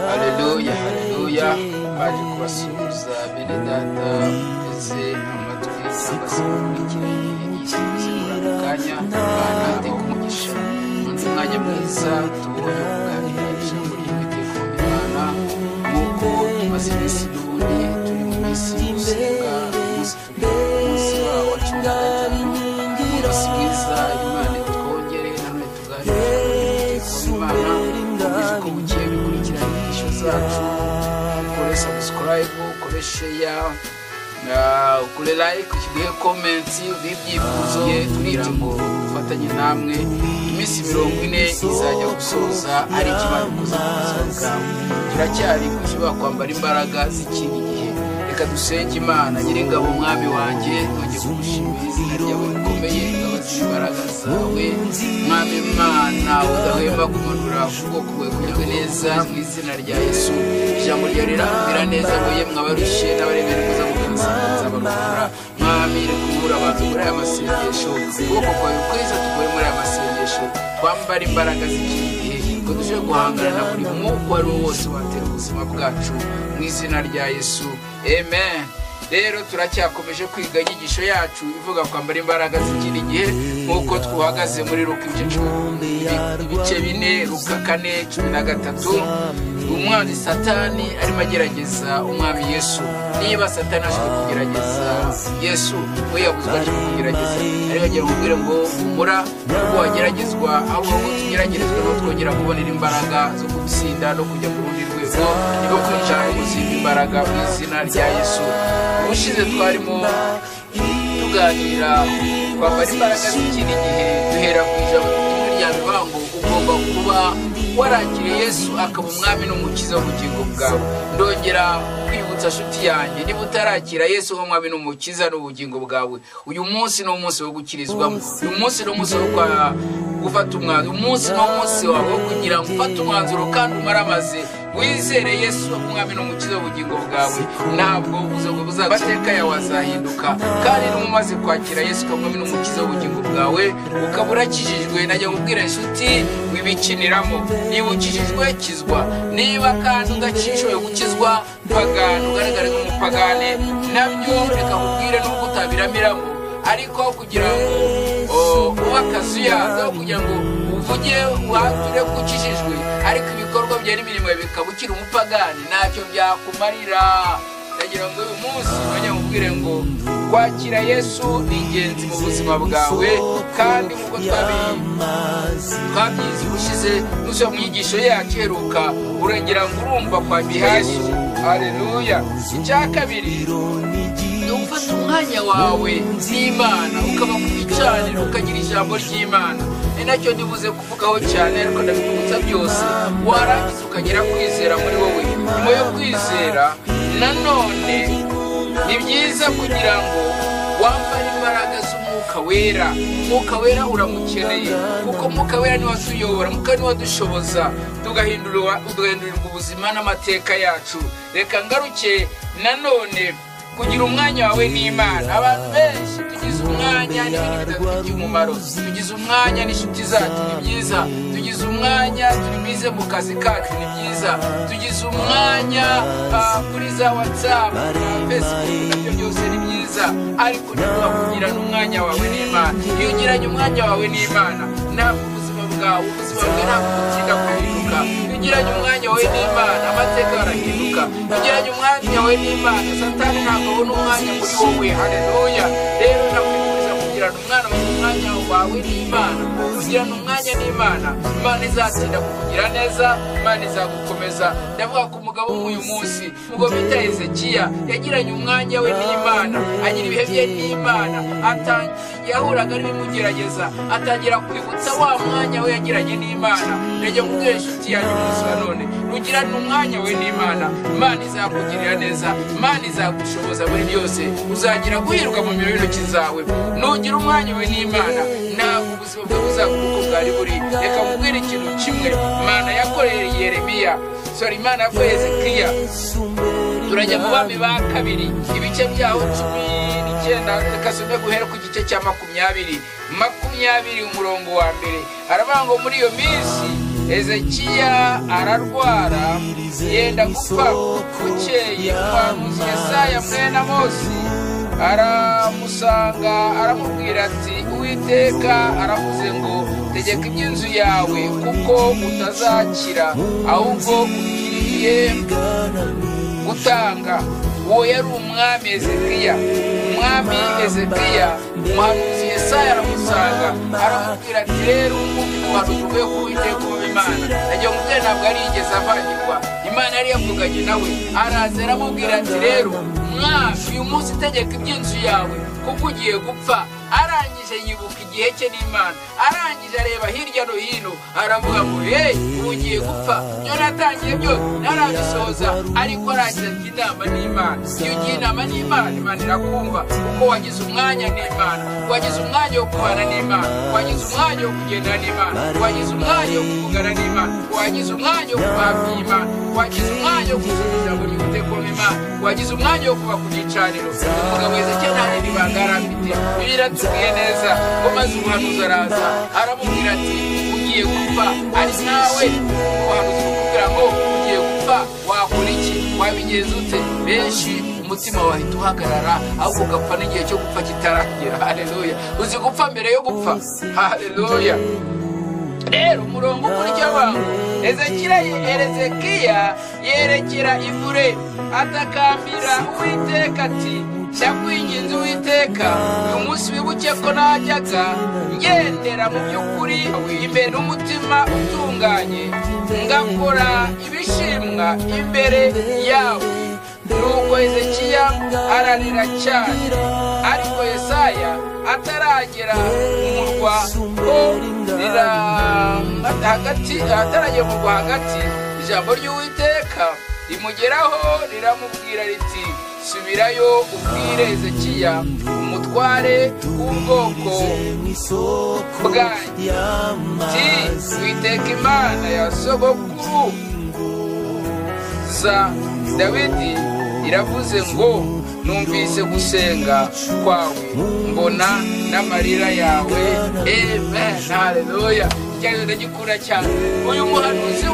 Haleluya, haleluya. Baje kubasuhuza bene data muteze amatwi cyangwa se mukurikiranye iyi muri aka kanya. Imana ikuhe umugisha. Undi mwanya mwiza tubonye kuganira ijambo ry'Uwiteka Imana, nk'uko tumaze iminsi n'ubundi turi mu minsi gusenga, umunsi turi umunsi wa 15, umunsi mwiza. Imana twongere nanone tuganire ijambo ry'Uwiteka Imana. Ukomeje uko bukeye bikurikirana inyigisho zacu, ukore subscribe, ukore share, ukore like, uduhe comment, uduhe ibyifuzo kugira ngo dufatanye namwe. Iminsi 40 izajya gusoza ari ikimana ikoze mu buzima bwawe. Turacyari ku kibazo kwambara imbaraga z'ikindi gihe. Reka dusenge Imana. Nyiringabo, Mwami wanjye, nongeye kugushimira izina ryawe rikomeye, imbabazi imbaraga zawe, Mwami Imana udahwema kumanura ukuboko kwawe kugira neza mu izina rya Yesu. Ijambo ryawe rirambwira neza ngo yemwe abarushye n'abaremererwa nzabaruhura. Mwami, reka ubure abantu muri aya masengesho, ukuboko kwawe kwiza tukure muri aya masengesho, twambara imbaraga z'ikindi gihe ngo dushobore guhangana na buri mwuka uwo ari wo wose watera ubuzima bwacu, mu izina rya Yesu, amen. Rero turacyakomeje kwiga inyigisho yacu ivuga kwambara imbaraga z'ikindi gihe, nk'uko twuhagaze muri Luka ibice 4, Luka 4:13. Umwanzi Satani arimo agerageza Umwami Yesu. Niba Satani ashobora kugerageza Yesu, we yabuzwa ashobora kugerageza, ariko agira ngo ngo humura, nubwo wageragezwa, ahubwo ngo tugeragerezwe no twongera kubonera imbaraga zo gutsinda no kujya ku rundi rwego, no kwinjira mu zindi imbaraga mu izina rya Yesu. Ubushize twarimo tuganira kwambara imbaraga z'ikindi gihe, duhera ku ijambo rya bivango ugomba kuba warakiriye Yesu akaba Umwami n'Umukiza w'ubugingo bwawe. Ndongera kwibutsa nshuti yanjye, niba utarakira Yesu nk'Umwami n'Umukiza n'ubugingo bwawe, uyu munsi ni umunsi wo gukirizwamo. Uyu munsi ni umunsi wo gufata umwanzuro. Umunsi ni umunsi wawe wo kugira ngo ufate umwanzuro kandi umaramaze wizere Yesu Umwami n'Umukiza w'ubugingo bwawe. Ntabwo ubuzima buzaba, amateka yawe azahinduka. Kandi niba umaze kwakira Yesu Umwami n'Umukiza w'ubugingo bwawe, ukaba urakijijwe, najya kubwira inshuti wibikiniramo. Niba ukijijwe, kizwa. Niba kandi udakishoboye gukizwa, pagani, ugaragare nk'umupagane, nabyo reka nkubwire, nubwo utabiramiramo, ariko kugira ngo ube akazuyaza, kugira ngo uvuge wature ko ukijijwe ariko ibikorwa byawe n'imirimo yawe bikaba ukiri umupagani, ntacyo byakumarira. Ndagira ngo uyu munsi bajya mubwire ngo kwakira Yesu ni ingenzi mu buzima bwawe. Kandi nk'uko twabyize ubushize, nusubira mu nyigisho yacu iheruka, urengera ngo urumva kwakira Yesu. Haleluya. Icya kabiri ni ugufata umwanya wawe n'Imana, ukaba ku gicaniro, ukagira ijambo ry'Imana. Ni nacyo ndibuze kuvugaho cyane, ariko ndabikubutsa byose. Warangiza ukagira kwizera muri wowe. Nyuma yo kwizera nanone ni byiza kugira ngo wambare imbaraga z'Umwuka Wera. Umwuka Wera uramukeneye, kuko Umwuka Wera niwe atuyobora, Umwuka niwe adushoboza tugahindurirwa ubuzima n'amateka yacu. Reka ngaruke nanone kugira umwanya wawe n'Imana. Abantu benshi tugize umwanya n'ibintu bitadufitiye umumaro, tugize umwanya n'inshuti zacu, ni byiza, tugize umwanya turi bize mu kazi kacu, ni byiza, tugize umwanya kuri za WhatsApp na Facebook, nabyo byose ni byiza, ariko ntibuha kugirana umwanya wawe n'Imana. Iyo ugiranye umwanya wawe n'Imana, ntabwo ubuzima bwawe ntabwo butinda guhinduka. Iyo ugiranye umwanya wawe n'Imana, amateka arahinduka. Iyo ugiranye umwanya wawe n'Imana, Satani ntabwo abona umwanya muri wowe. Haleluya. Rero nakwifuriza kugirana umwanya wawe n'Imana, kugirana umwanya n'Imana. Imana izatinda kukugira neza, Imana izagukomeza. Ndavuga ku mugabo w'uyu munsi, umugabo bita Hezekiya, yagiranye umwanya we n'Imana, agira ibihe bye n'Imana, yahuraga n'ibimugerageza, atangira kwibutsa wa mwanya we yagiranye n'Imana. Ndajya kubwira inshuti yanjye umunsi wa none, nugirane umwanya we n'Imana, Imana izakugirira neza, Imana izagushoboza muri byose, uzagira guhirwa mu mirimo y'intoki zawe. Nugira umwanya we n'Imana, ntabwo ubuzima bwawe buzaguma uko bwari buri. Reka nkubwire ikintu kimwe Imana yakoreye Yeremiya, sorry, Imana yakoreye Hezekiya. Turajya mu Bami ba Kabiri, ibice byaho 19, reka some guhera ku gice cya 20 umurongo wa mbere. Aravuga ngo muri iyo minsi Hezekiya ararwara yenda gupfa. Bukeye umuhanuzi Yesaya mwene Amosi aramusanga aramubwira ati Uwiteka aravuze ngo tegeka iby'inzu yawe kuko utazakira ahubwo ugiye gutanga. Uwo yari umwami Hezekiya. Umwami Hezekiya, umuhanuzi Yesaya aramusanga aramubwira ati rero umuhanuzi uvuye ku Uwiteka Imana, nagiye mubwira ntabwo yari yigeze avangirwa, Imana yari yavuganye nawe. Araza aramubwira ati rero mwami, uyu munsi tegeka iby'inzu yawe kuko ugiye gupfa. Arangije yibuka igihe cye n'Imana, arangije areba hirya no hino aravuga ngo hey, ubu ugiye gupfa, ibyo natangiye byose narabisoza. Ariko arangije ajya inama n'Imana. Iyo ugiye inama n'Imana, Imana irakumva, kuko wagize umwanya n'Imana, wagize umwanya wo kubana n'Imana, wagize umwanya wo kugendana n'Imana, wagize umwanya wo kuvugana n'Imana, wagize umwanya wo kuba hafi y'Imana, wagize umwanya wo gusoma ijambo ry'Uwiteka w'Imana, wagize umwanya wo kuba ku gicaniro. Umugabo Hezekiya nta rindi banga yari afite. Bibiliya iratubwiye neza ko maze umuhanuzi araza aramubwira ati ugiye gupfa, ari nawe umuhanuzi kukubwira ngo ugiye gupfa, wakora iki? Wabigenza ute? Benshi umutima wahita uhagarara, ahubwo ugapfa n'igihe cyo gupfa kitaragera. Haleluya! Uzi gupfa mbere yo gupfa? Haleluya! Rero umurongo ukurikira wangu, Hezekiya yerekera ivure atakambira Uwiteka ati ndakwinginze Uwiteka, uyu munsi wibuke ko najyaga ngendera mu by'ukuri imbere n'umutima utunganye, ngakora ibishimwa imbere yawe. Nuko Hezekiya ararira cyane. Ariko Yesaya ataragera mu murwa ho hagati, ataragera mu murwa hagati, ijambo ry'Uwiteka rimugeraho riramubwira riti subirayo ubwire Hezekiya umutware w'ubwoko bwanjye ti Uwiteka Imana ya sogokuru za Dawidi iravuze ngo numvise gusenga kwawe, mbona n'amarira yawe. Amen, haleluya. Icyo ndagikunda cyane. Uyu muhanuzi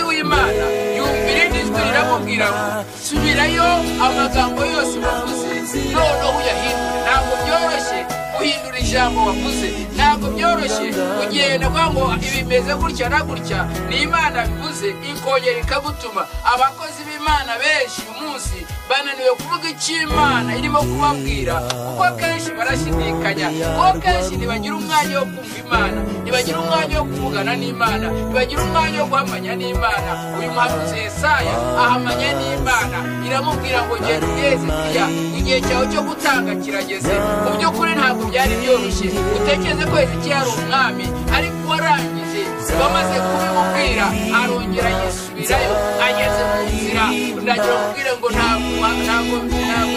w'Imana yumvira irindi jwi riramubwira ngo subirayo amagambo yose wavuze noneho uyahindure. Ntabwo byoroshye guhindura ijambo wavuze, ntabwo byoroshye kugenda kuvuga ngo ibimeze gutya na gutya, ni Imana bivuze ikongera ikagutuma. Abakozi b'Imana benshi uyu munsi bananiwe kuvuga icyo Imana irimo kubabwira, kuko akenshi barashidikanya, kuko akenshi ntibagira umwanya wo kumva Imana, ntibagira umwanya wo kuvugana n'Imana, ntibagira umwanya wo guhamanya n'Imana. Uyu muhanuzi Yesaya ahamanya n'Imana, iramubwira ngo genda ubwire Hezekiya igihe cyawe cyo gutanga kirageze. Mu by'ukuri ntabwo byari byoroshye. Utekereze ko Hezekiya yari umwami, ariko warangije bamaze kubimubwira arongera yisubirayo. Ageze mu nzira, ndagira mubwire ngo ntabwo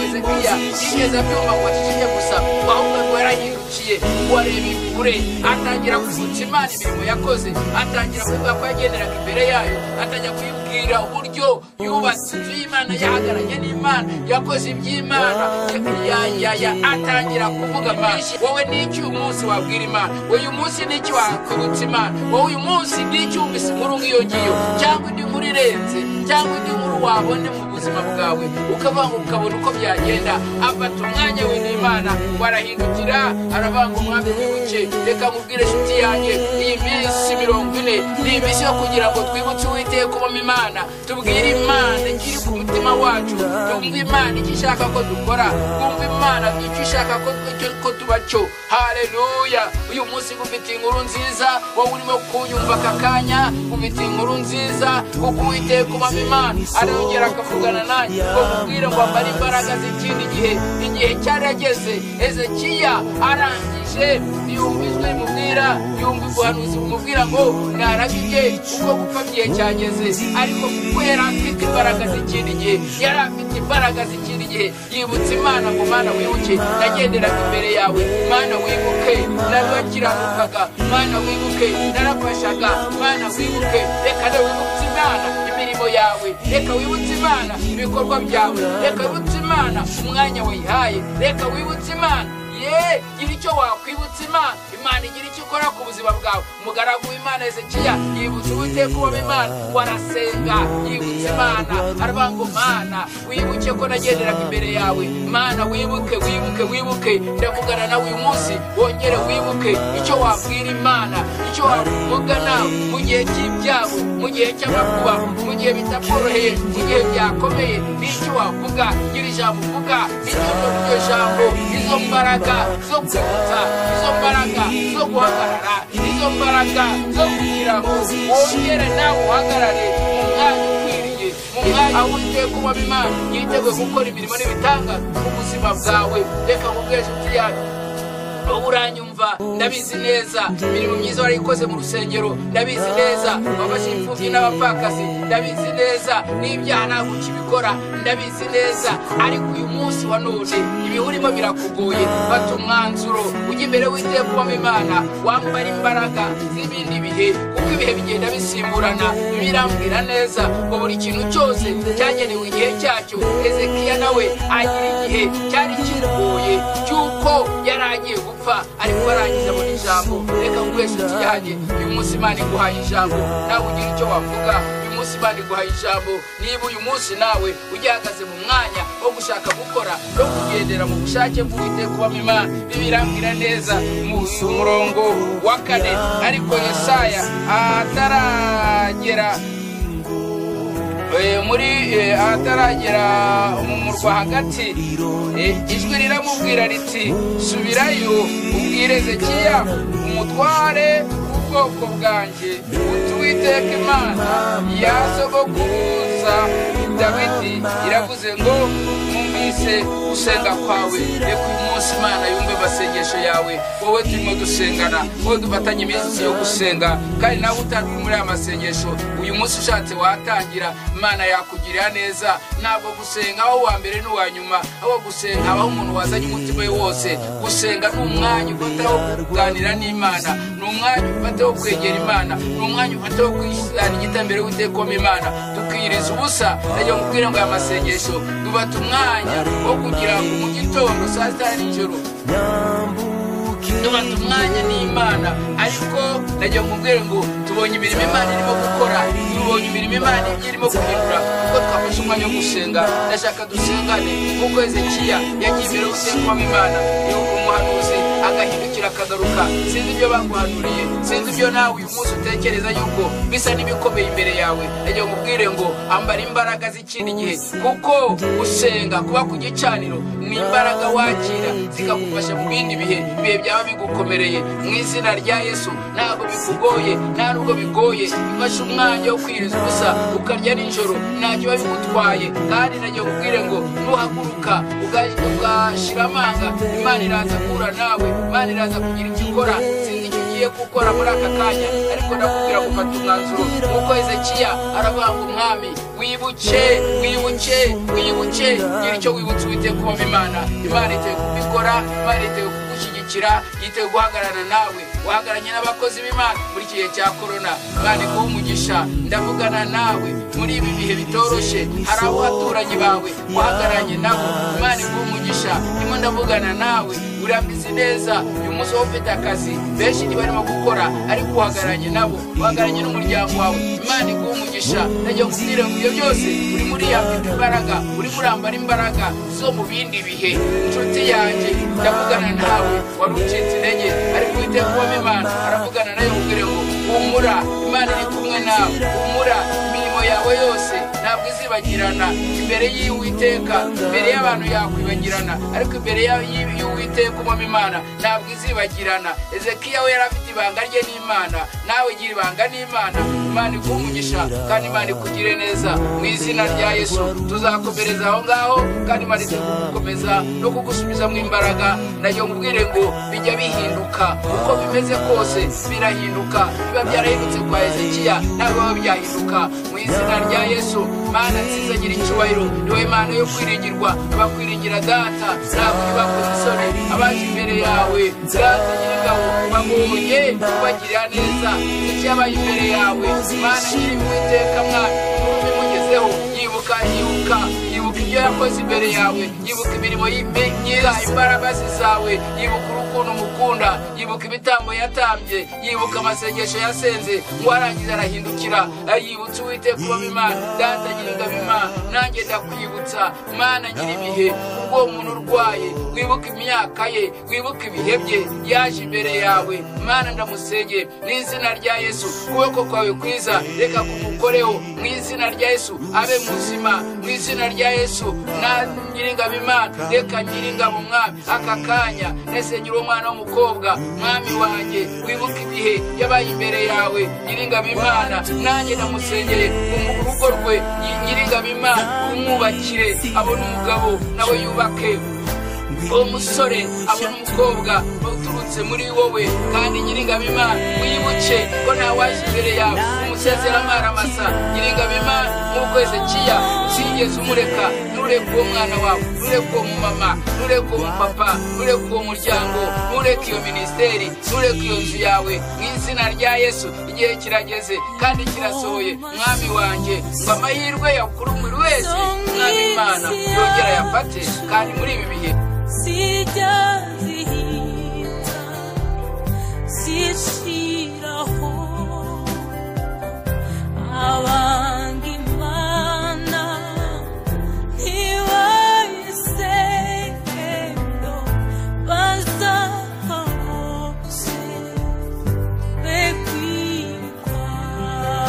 Hezekiya yigeze abyumva ngo aceceke gusa, ahubwo ngo yarahindukiye wareba kure, atangira kwibutsa Imana imirimo yakoze, atangira kuvuga ko yagenderaga imbere yayo, atangira kuyibwira uburyo yubatse inzu y'Imana, yahagaranye n'Imana, yakoze iby'Imana, atangira kuvuga byinshi. Wowe n'iki uyu munsi wabwira Imana? Wowe uyu munsi n'iki wakwibutsa Imana? Wowe uyu munsi n'iki wumvise inkuru nk'iyo ngiyo, cyangwa indi nkuru irenze, cyangwa indi nkuru wabone mu buzima bwawe, ukavuga ukabona uko byagenda? Afata umwanya we n'Imana, warahindukira aravuga ngo mwami wibuke. Reka mubwire inshuti yanjye, iyi minsi 40 ni iminsi yo kugira ngo twibutse Uwiteka ubamo Imana, tubwire Imana ikiri ku mutima wacu, twumve Imana icyo ishaka ko dukora, twumve Imana icyo ishaka ko tuba cyo. Haleluya! Uyu munsi ngufite inkuru nziza, wowe urimo kunyumva aka kanya, ngufite inkuru nziza kuko Uwiteka ubamo Imana arongera akavugana nanjye ngo mubwire ngo ambare imbaraga z'ikindi gihe. Igihe cyarageze, Hezekiya arangije yumva ijwi rimubwira, yumva ubuhanuzi bumubwira ngo narabibye kuko gupfa igihe cyageze. Ariko kuko yari afite imbaraga z'ikindi gihe, yari afite imbaraga z'ikindi gihe, yibutse Imana ngo Mana wibuke nagenderaga imbere yawe, Mana wibuke narakiranukaga, Mana wibuke narafashaga, Mana wibuke. Reka nawe wibutse Imana imirimo yawe, reka wibutse Imana ibikorwa byawe, reka wibutse Imana umwanya wayihaye, reka wibutse Imana. Ye, gira icyo wakwibutsa Imana, Imana igira icyo ikora ku buzima bwawe. Umugaragu w'Imana Hezekiya yibutsa Uwiteka uba Imana, warasenga yibutsa Imana, aravuga ngo Mana wibuke ko nagenderaga imbere yawe, Mana wibuke, wibuke, wibuke. Ndavugana nawe uyu munsi, wongere wibuke icyo wabwira Imana, icyo wavuga nawe mu gihe cy'ibyago, mu gihe cy'amakuba, mu gihe bitakoroheye, mu gihe byakomeye, n'icyo wavuga. Gira ijambo uvuga, iryo jambo, izo mbaraga zo kwibutsa, izo mbaraga zo guhagarara, izo mbaraga zo kugira ngo wongere nawe uhagarare mu mwanya ukwiriye, mu mwanya aho Uwiteka uba Imana yiteguye gukora imirimo n'ibitangaza mu buzima bwawe. Reka nkubwire inshuti yanjye, ubu uranyumva, ndabizi neza imirimo myiza warayikoze mu rusengero, ndabizi neza wafashe imfubyi n'abapfakazi, ndabizi neza n'ibyaha ntabwo ukibikora, ndabizi neza. Ariko uyu munsi wa none ibihurimo birakugoye, fata umwanzuro ujye imbere w'Uwiteka ubamo Imana, wambara imbaraga z'ibindi bihe, kuko ibihe bigenda bisimburana. Birambwira neza ngo buri kintu cyose cyagenewe igihe cyacyo. Hezekiya nawe agira igihe cyari kimugoye cy'uko yari agiye gupfa, ariko arangiza abona ijambo. Reka nguhe inshuti yanjye, uyu munsi Imana iguhaye ijambo, nawe ugira icyo wavuga. Uyu munsi Imana iguhaye ijambo. Niba uyu munsi nawe ugihagaze mu mwanya wo gushaka gukora no kugendera mu bushake bw'Uwiteka ubamo Imana, bibirambwira neza mu murongo wa 4, ariko Yesaya ataragera muri ataragera mu murwa hagati, ijwi riramubwira riti subirayo ubwire Hezekiya umutware w'ubwoko bwanjye uti Uwiteka Imana ya sogokuruza Dawidi iravuze ngo numvise gusenga kwawe. Reka uyu munsi Imana yumve amasengesho yawe, wowe turimo dusengana, wowe dufatanye iminsi yo gusenga, kandi nawe utari muri aya masengesho uyu munsi ushatse watangira, Imana yakugirira neza. Ntabwo gusenga aho wa mbere n'uwa nyuma, aho gusenga aho umuntu wazanye umutima we wose. Gusenga ni umwanya ufata wo kuganira n'Imana, ni umwanya ufata wo kwegera Imana, ni umwanya ufata wo kwishyira igitambere w'Uwiteka Imana, tukiyiriza ubusa. Najya nkubwira ngo aya masengesho dufata umwanya wo kugira ngo mu gitondo, saa sita nijoro dufata umwanya n'Imana. Ariko najya nkubwire ngo tubonye imirimo Imana irimo gukora, tubonye imirimo Imana irimo guhindura, kuko twafashe umwanya wo gusenga. Ndashaka dusengane nk'uko Hezekiya yagiye imbere y'Uwiteka Imana, umuhanuzi agahindukira akagaruka. Sinzi ibyo baguhanuriye, sinzi ibyo nawe uyu munsi utekereza yuko bisa n'ibikomeye imbere yawe. Najya nkubwire ngo ambara imbaraga z'ikindi gihe, kuko gusenga kuba ku gicaniro ni imbaraga wakira zikagufasha mu bindi bihe, ibihe byaba bigukomereye. Mu izina rya Yesu ntabwo bikugoye, nta nubwo bigoye. Ifashe umwanya wo kwiriza ubusa ukarya nijoro, ntacyo biba bigutwaye. Kandi najya nkubwire ngo nuhaguruka ugashira amanga, Imana iraza guhura nawe, Imana iraza kugira icyo ikora. Sinzi icyo ugiye gukora muri aka kanya, ariko ndakubwira gufata umwanzuro nk'uko Hezekiya aravuga ngo umwami wibuke, wibuke, wibuke. Gira icyo wibutse Uwiteka ubamo Imana. Imana iteguye kubikora, Imana iteguye kugushyigikira, yiteguye guhagararana nawe, wahagararanye n'abakozi b'Imana muri iki gihe cya korona. Imana iguhe umugisha. Ndavugana nawe muri ibi bihe bitoroshye, hari abo baturanyi bawe wahagararanye nabo, Imana iguhe umugisha. Ndimo ndavugana nawe, urambizi neza uyu munsi wowe ufite akazi, benshi ntibarimo gukora, ariko uhagararanye nabo, uhagararanye n'umuryango wawe, Imana iguhe umugisha. Najya nkubwire ngo ibyo byose urimo uriyambika imbaraga, urimo urambara imbaraga zo mu bindi bihe. Inshuti yanjye, ndavugana nawe wari ucitse intege, ariko Uwiteka ubamo Imana aravugana nawe, nkubwire ngo humura, Imana iri kumwe nawe, humura, imirimo yawe yose ntabwo izibagirana imbere y'Uwiteka. Imbere y'abantu yakwibagirana, ariko imbere y'Uwiteka ubamo Imana ntabwo izibagirana. Hezekiya we yari afite ibanga rye n'Imana, nawe gira ibanga n'Imana. Imana iguhe umugisha kandi Imana ikugire neza mu izina rya Yesu. Tuzakomereza aho ngaho, kandi Imana igukomeza no kugusubiza mu imbaraga. Najya nkubwire ngo bijya bihinduka, uko bimeze kose birahinduka. Biba byarahindutse kwa Hezekiya, ntabwo biba byahinduka mu izina rya Yesu. Mana nziza, gira icyubahiro, niwe Mana yo kwiringirwa. Abakwiringira Data ntabwo bakoze isoni, abaje imbere yawe Data nyir'ingabo babonye ubagirira neza. Hezekiya abaye imbere yawe, Mana nyiri Uwiteka Mwami. Ibuka, ibuka, ibuka ibyo yakoze imbere yawe, ibuka imirimo myiza, imbaraga zawe, ibuka urukundo umukunda, ibuka ibitambo yatambye, yibuka amasengesho yasenze, ngo arangize arahindukira, yibutsa Uwiteka uba Imana. Data Nyiringabo Imana, nanjye ndakwibutsa Mana nyir'ibihe, ubwo uwo muntu urwaye, wibuke imyaka ye, wibuke ibihe bye yaje imbere yawe. Mana ndamusengeye mu izina rya Yesu, ukuboko kwawe kwiza reka kumukoreho mu izina rya Yesu, abe muzima mu izina rya Yesu. Na Nyiringabo Imana, reka Nyiringabo Mwami aka kanya nesengera uwo mwana w'umukobwa, Mwami wanjye, wibuke ibihe yabaye imbere yawe. Nyiringabo Imana, nanjye ndamusengeye mu rugo rwe. Nyiringabo Imana, umwubakire abone umugabo nawe yubake uwo musore, abone umukobwa uturutse muri wowe. Kandi Nyiringabo Imana, wibuke ko ntawaje imbere yawe umusezera amasa. Nyiringabo Imana, nk'uko Hezekiya utigeze umureka, ntureke uwo mwana wawe, ntureke uwo mumama, ntureke uwo mupapa, ntureke uwo muryango, ntureke iyo minisiteri, ntureke iyo nzu yawe mu izina rya Yesu. Igihe kirageze kandi kirasohoye, Mwami wanjye, ngo amahirwe yakuri buri wese, Mwami Imana, yongera ayafate. Kandi muri